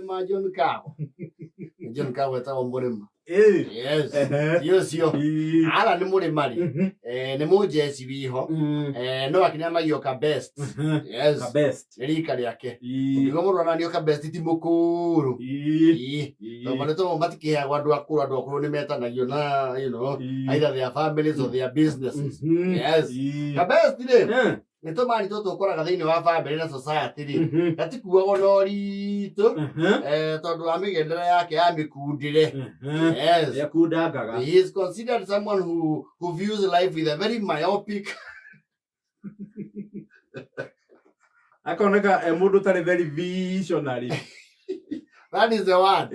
Mũrĩma John Kago. John Kago etagwo Mũrĩma. Ĩĩ. Yes. Ehe. Ti ũcio. Ĩĩ. Alan nĩ mũrĩma rĩ. Eh, nĩ mũnjeci wiho. Eh, no akĩnyanagio ka best. Yes. Ka best. Nĩ rika rĩake. Ĩĩ. Nĩguo mũndũ ananio ka best ti mũkũrũ. Ĩĩ. Ĩĩ. Ĩĩ. Tondũ marĩtwa mamwe matikĩheagwo andũ akũrũ, andũ akũrũ nĩ metanagio na you know, Ĩĩ. either their families or their businesses. Mhm. Yes. Ĩĩ. Ka best rĩ, Eh. nĩ tũmani tũtũ ũkoraga thĩinĩ wa bamĩrĩ na society rĩ, Mhm. gatikuagwo na ũritũ Mhm. eh, tondũ wa mĩgendere yake ya mĩkundĩre. Mhm. Yes. Yakundangaga. He is considered someone who views life with a very myopic Akoneka e mũndũ ũtarĩ very visionary. That is the word.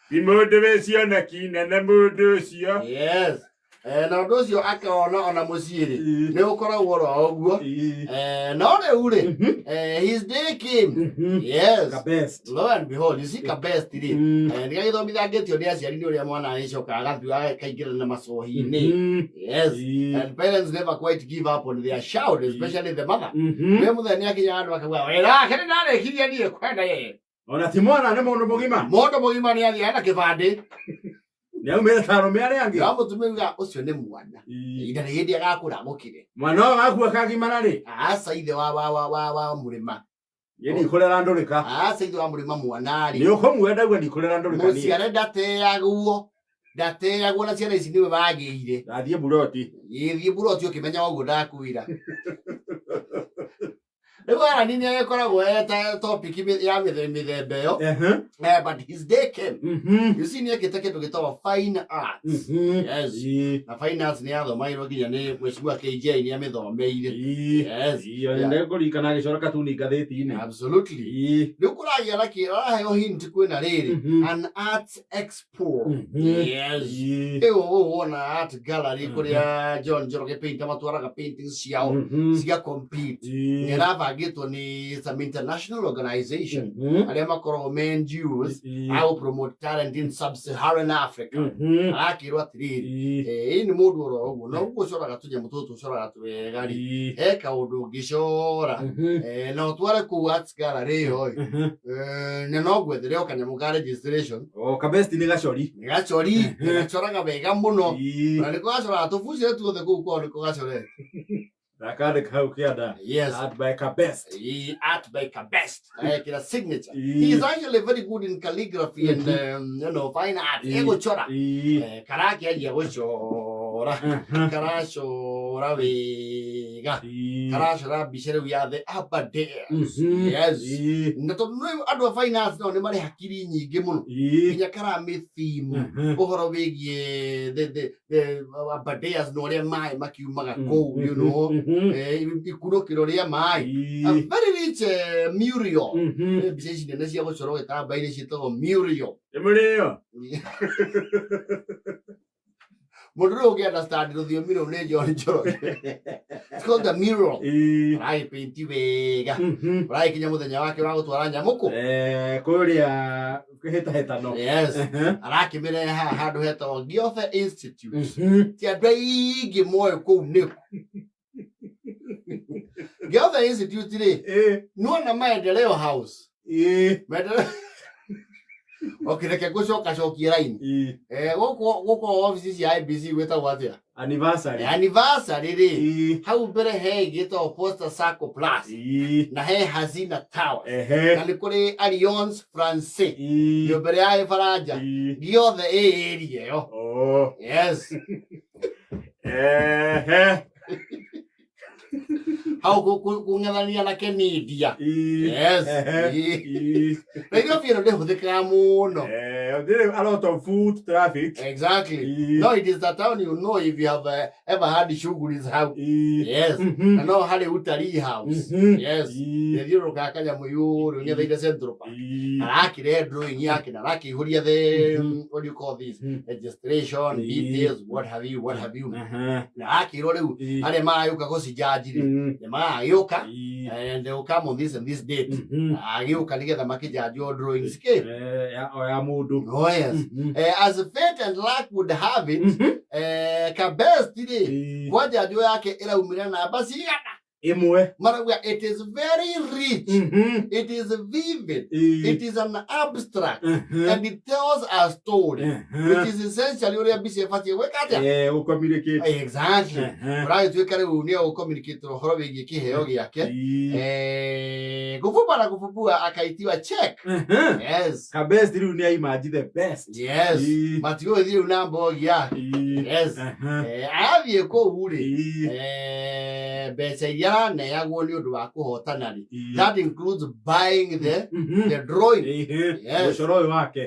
Ti mũndũ wĩ cioneki nene mũndũ ũcio. Yes. Eh, na ũndũ ũcio akona ona mũciĩ rĩ Ĩĩ. nĩ ũkoragwo oro ũguo. Ĩĩ. Eh, no rĩu rĩ eh, his day came. Yes. Ka best. Lo and behold, you see ka best rĩ. Eh, nĩ gagĩthomithangĩtio nĩ aciari nĩ ũrĩa mwana agĩcoka agatua akaingĩra na macohi-inĩ. Yes. And parents never quite give up on their child, especially the mother. Nĩ mũthenya nĩ akinya handũ akauga wĩra wake nĩ ndarĩkirie niĩ kwenda yeye. Ona ti mwana nĩ mũndũ mũgima. Mũndũ mũgima nĩ athiaga na kĩbandĩ. Nĩ aumĩre ta arũme arĩa angĩ. Na mũtumia uga ũcio nĩ mwana. Ĩĩ. Ihinda nĩ hĩndĩ agakũra amũkĩre. Mwana ũyũ waku akagimara rĩ? Aca ithe wa wa wa wa wa mũrĩma. Niĩ ndikũrera ndũrĩka. Aca ithe wa mũrĩma mwana rĩ. Nĩ ũkũmuenda guo ndikũrera ndũrĩka niĩ. Mũciare ndateagwo. Ndateagwo na ciana ici nĩwe wagĩire. Ndathiĩ mburoti. Gĩthiĩ mburoti ũkĩmenya ũguo ndakwĩra. Rĩu Arani nĩ agĩkoragwo eta topic ya mĩthemba ĩyo. Eh, but his day came. You see nĩ ekĩte kĩndũ gĩtagwo fine arts. Yes. Na fine arts nĩ yathomairwo nginya nĩ Mheshimiwa KJ nĩ amĩthomeire. Yes. Nĩngũririkana agĩcora katuni ngathĩti-inĩ. Absolutely. Rĩu kũragĩa na kĩ araheo hint kwĩna rĩrĩ an arts expo. Yes. Ĩyo ũũ wona art gallery kũrĩa John Njoroge painter matwaraga paintings ciao ciga compete. Nĩ ĩrabangĩtwo nĩ some international organization arĩa makoragwo me NGOs a gũ promote talent in sub-Saharan Africa. Arakĩrwo atĩrĩrĩ, ĩĩ nĩ mũndũ oro ũguo no ũguo ũcoraga tũnyamũ tũtũ ũcoraga twega rĩ, he kaũndũ ũngĩcora Eh, na ũtware kũu arts gallery ĩyo ĩ Eh, na no ngwethere o kanyamũ ka registration. O kabesti nĩ gacori. Nĩ gacori, nĩ gacoraga wega mũno. Na nĩko gacoraga tũbucĩre tuothe kũu kwao nĩko gacorete. Nakandĩka hau kĩanda. Yes. Art by Kabest. He art by Kabest. Ekĩra signature. He is actually very good in calligraphy and you know, fine art. Egũcora. Eh, karakĩanjia gũcora. Karacora wega. Karacora mbica rĩu ya the Aberdares. Yes. Na tondũ nĩ andũ a finance nao nĩ marĩ hakiri nyingĩ mũno. Nginya karamĩ theme ũhoro wĩgiĩ the Aberdares na ũrĩa maĩ makiumaga kũu, you know, eh, ikunũkĩro rĩa maĩ. A very rich mural. Mbica ici nene cia gũcorwo gĩtamba-inĩ ciĩtagwo mural. Ĩmũrĩo. Mũndũ rĩu ũngĩ understand rũthiomi rũu nĩ John Njoroge. It's called the mural. Ũragĩpĩnti wega. Ũragĩkinya mũthenya wake wa gũtwara nyamũ kũ? Eh, kũrĩa kĩhĩtahĩtano. Yes. Arakĩmĩrehe haha handũ hetagwo Giothe Institute. Ti andũ aingĩ moĩ kũu nĩkũ. Giothe Institute rĩ, nĩwona Maendeleo House. Maendeleo. Okay, reke ngũcoka cokie line. Eh, gũkũ gũkũ ofici cia IBC gwĩtagwo atĩa? Anniversary. Anniversary rĩ, hau mbere he ĩgĩtagwo Posta Sacco Plus na he Hazina Towers. Na nĩ kũrĩ Alliance Francaise. Nyũmba ĩrĩa ya Gĩbaranja. Gĩothe ĩ area ĩyo. Oh. Yes. Hau kũng'ethania na Kenidia. Yes. Nairobi ĩno ndĩhũthĩkaga mũno. Eh, there a lot of food traffic. Exactly. No, it is the town you know if you have ever had shughuli hau. Yes. Na no harĩ utalii house. Yes. Gĩthiũrũrũkaga kanyamũ igũrũ ng'etheire Central Park. Arakĩrehe drawing yake na arakĩihũria the what do you call this? Registration, details, what have you, what have you. Na arakĩrwo rĩu arĩa maragĩũka gũcijaji rĩ, nĩ maragĩũka and they will come on this and this date. Agĩũka nĩgetha makĩjanjwo drawings kĩ. Eh, ya o ya mũndũ. Oh yes. Eh, as fate and luck would have it, eh, Kabest rĩ, kwanja njũ yake ĩraumĩra namba cigana? Ĩmwe. Marauga it is very rich, it is vivid, it is an abstract, and it tells a story, which is essentially ũrĩa mbica ĩbatiĩ gwĩka atĩa? Eh, gũcommunicate. Exactly. Ũragĩtuĩka rĩu nĩ egũcommunicate ũhoro wĩgiĩ kĩheo gĩake. Gũbumba na gũbumbua akaitiwa check. Yes. Kabest rĩu nĩ aimanji the best. Yes. Matigũgĩthiĩ rĩu na mbogi yake. Yes. Arathiĩ kũu rĩ, mbeca iria araneagwo nĩ ũndũ wa kũhotana rĩ, that includes buying the drawing. Yes. Mũcoro ũyũ wake.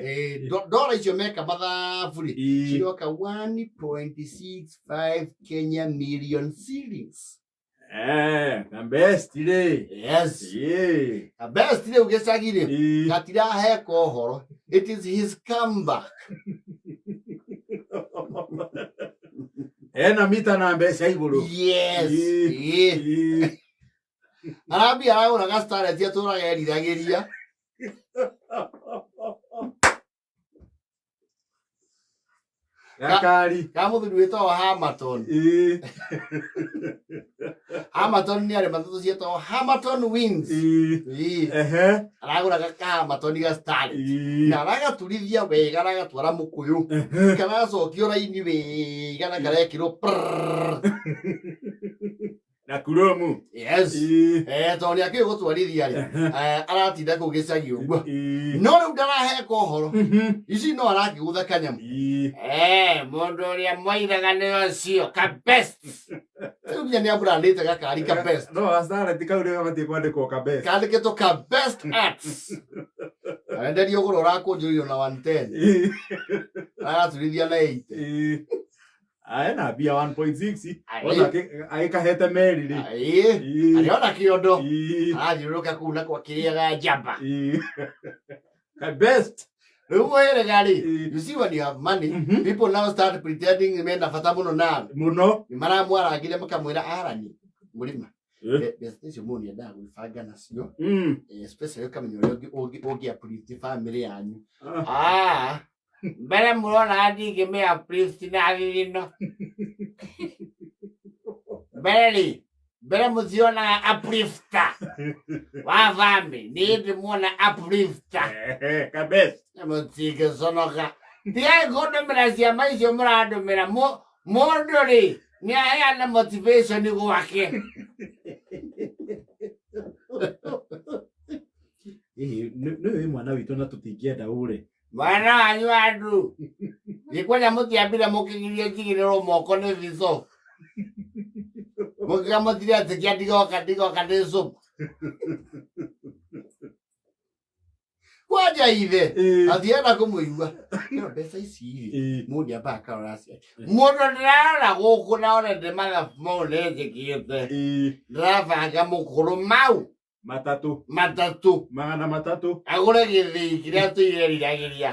Ndora icio meka mathabu rĩ, ciroka 1.65 Kenya million shillings. Eh, Kabest rĩ. Yes. Best rĩu gĩcagi rĩ, gatiraheka ũhoro. It is his comeback. Ena mita na mbeca igũrũ. Yes. Ĩĩ. Arambia aragũra gastaret atũraga eriragĩria. Gakari. Ka mũthuri wĩtagwo Hamaton. Hamaton nĩ arĩ matatũ ciĩtagwo Hamaton Wings. Ĩĩ. Aragũra gaka Hamaton ga starlet. Na aragaturithia wega, aragatwara mũkũyũ. Karacokio raini wega na karekĩrwo prrrr. Na kuromu. Yes. Tondũ nĩ akĩũĩ gũtwarithia rĩ, aratinda kũu gĩcagi ũguo. No rĩu ndaraheka ũhoro. Ici no arakĩgũtha kanyamũ. Mũndũ ũrĩa moiraga nĩ ũcio Kabest. Rĩu nginya nĩ aburandĩte gakari Kabest. No gastaret kau nĩ gabatiĩ kwandĩkwo Kabest. Kandĩkĩtwo Kabest Arts. Arenderio ũgũrũ ũrakũnjũrĩrio na 110. Araturithia na 80. Ena mbia 1.6 ona agĩkahete meri rĩ. Arĩ ona kĩondo. Arathiũrũrũka kũu na kwakĩrĩaga njamba. Kabest. Rĩu mũhĩrĩga rĩ, you see when you have money, people now start pretending mena bata mũno nawe. Mũno. Nĩ maramwarangire makamwĩra arani mũrima. Mbeca icio mũndũ nĩendaga gwĩbanga nacio, especially ũkamenya ũrĩa ũngĩ uplift family yanyu. Ah, mbere mũrona ndingĩmĩ uplift na thithino. Mbere rĩ, mbere mũtionaga uplifter wa family, niĩ ndĩmuona uplifter. Kabest. Mũtingĩconoka. Tigai kũndũmĩra ciama icio mũrandũmĩra. Mũndũ rĩ, nĩ aheana motivation gwake. Hihi nĩ wĩ mwana witũ na tũtingĩenda ũre. Mwana wanyu Andrew, gĩkwenya mũtiambire mũkĩgiria njigĩrĩrwo moko nĩ bico. Mũkiuga mũtiretĩkia ndigoka ndigoka ndĩ cupu. Kwanja ithe atienda kũmũigua. No mbeca ici rĩ, mũndũ ambaga akarora aciari. Mũndũ ndĩrarora gũkũ na one ndĩ mathabu mau nĩnjĩkĩte. Ndĩrabanga mũkũrũ mau Matatũ. Matatũ. 300. Agũre gĩthĩi kĩrĩa tũireriragĩria.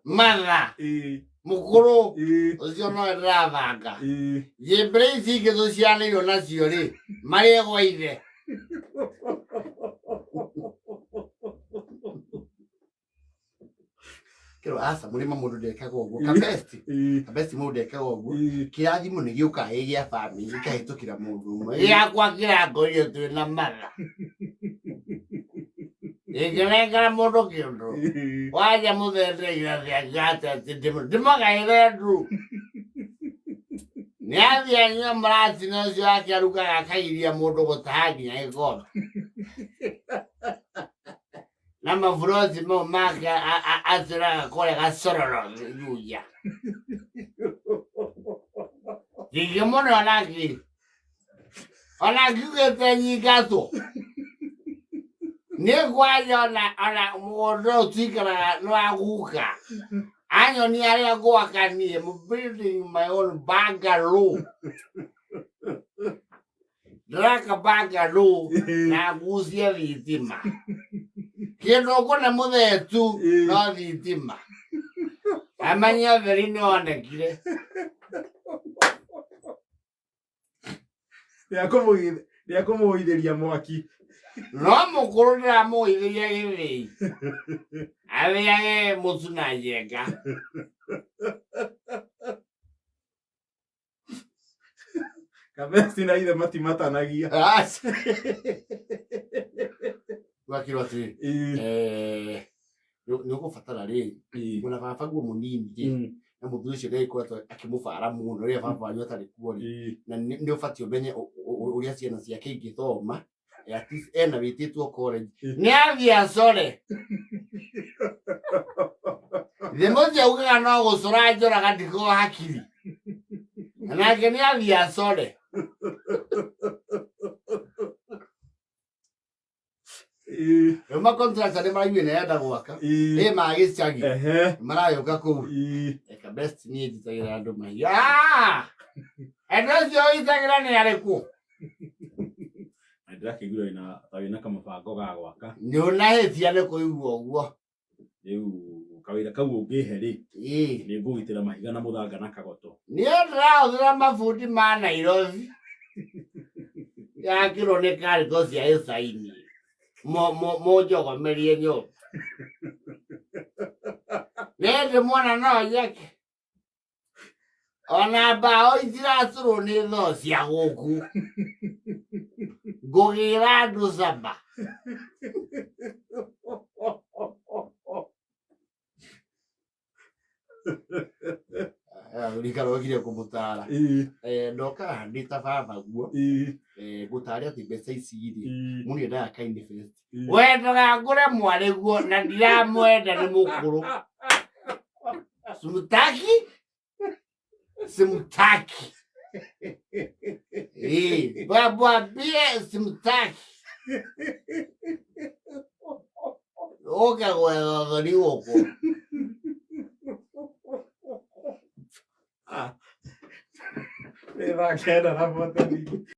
Matha. Mũkũrũ ũcio no ndĩrabanga. Njĩmbĩrĩ ici ingĩ tũcianĩirwo nacio rĩ, marĩe gwa ithe. Kĩro aca mũrĩma mũndũ ndekaga ũguo. Kabesti. Kabesti mũndũ ndekaga ũguo. Kĩrathimo nĩ gĩũkaga gĩ gĩa family gĩkahĩtũkĩra mũndũ ũmwe. Gĩakwa kĩrangorire twĩ na matha. Ingĩnengera mũndũ kĩndũ. Wanja mũthende irathia atĩ ndĩmũgaĩre ndu. Nĩ athiĩ anyue mũratina ũcio wake arugaga akairia mũndũ gũtaha nginya gĩkombe. Na maburoti mau make atũraga kũrĩa gacororo Juja. Ndingĩmũne onaki. Ona ngiugĩte nyingatwo. Nĩ kwanja ona mũgũnda ũyũ tuikaraga nĩ wa guka. Anyonia arĩa ngwaka niĩ, I'm building my own bungalow. Ndĩraka bungalow na ngucie thitima. Kĩndũ ngũne mũthetu no thitima. Amenye ũtheri nĩ wonekire. Nĩakũmũithĩria mwaki. No mũkũrũ ndĩramũithĩria gĩthĩi. Arĩage mũtu na njenga. Kabesti na ithe matimatanagia. Gwakirwo atĩrĩ, nĩ ũgũbatara rĩ ona baba guo mũnini rĩ, na mũthuri ũcio nĩ agĩkoretwo akĩmũbara mũno rĩrĩa baba wanyu atarĩ kuo rĩ, na nĩ ũbatiĩ ũmenye ũrĩa ciana ciake ingĩthoma. At least ena wĩtĩtwo college, nĩ athiĩ acore thĩ mũcio augaga no gũcora njoraga ndiko hakiri, nake nĩ athiĩ acore. Rĩu macontractor nĩ maraiguire nĩ arenda gwaka ĩ magĩcagi maragĩũka kũu. Eka best niĩ njitagĩra andũ mahiga. Ah! Andũ acio ũitagĩra nĩ arĩkũ? Na ndĩrakĩigua wĩna ta wĩna kamũbango ga gwaka. Nĩ ũnahĩtia nĩ kũigua ũguo. Rĩu kawĩra kau ũngĩhe rĩ, nĩ ngũgitĩra mahiga na mũthanga na kagoto. Niĩ ndĩrahũthĩra mabundi ma Nairobi yakĩrwo nĩ karĩko cia ĩcaini mũnjogomerie nyũmba nĩndĩ mwana no nyeke ona mbaũ itiracũrwo nĩ thoo cia gũkũ ngũgĩra andũ caba. Rikara okire kũmũtara. Ndoka ndĩ ta baba guo ngũtare atĩ mbeca ici rĩ, mũndũ endaga ka-invest. Wendaga ngũre mwarĩ guo na ndiramwenda nĩ mũkũrũ. Simutaki, simutaki. Bwambie simutaki ũke gwetha ũthoni gũkũ. Ah. Nĩ thaa 9:40.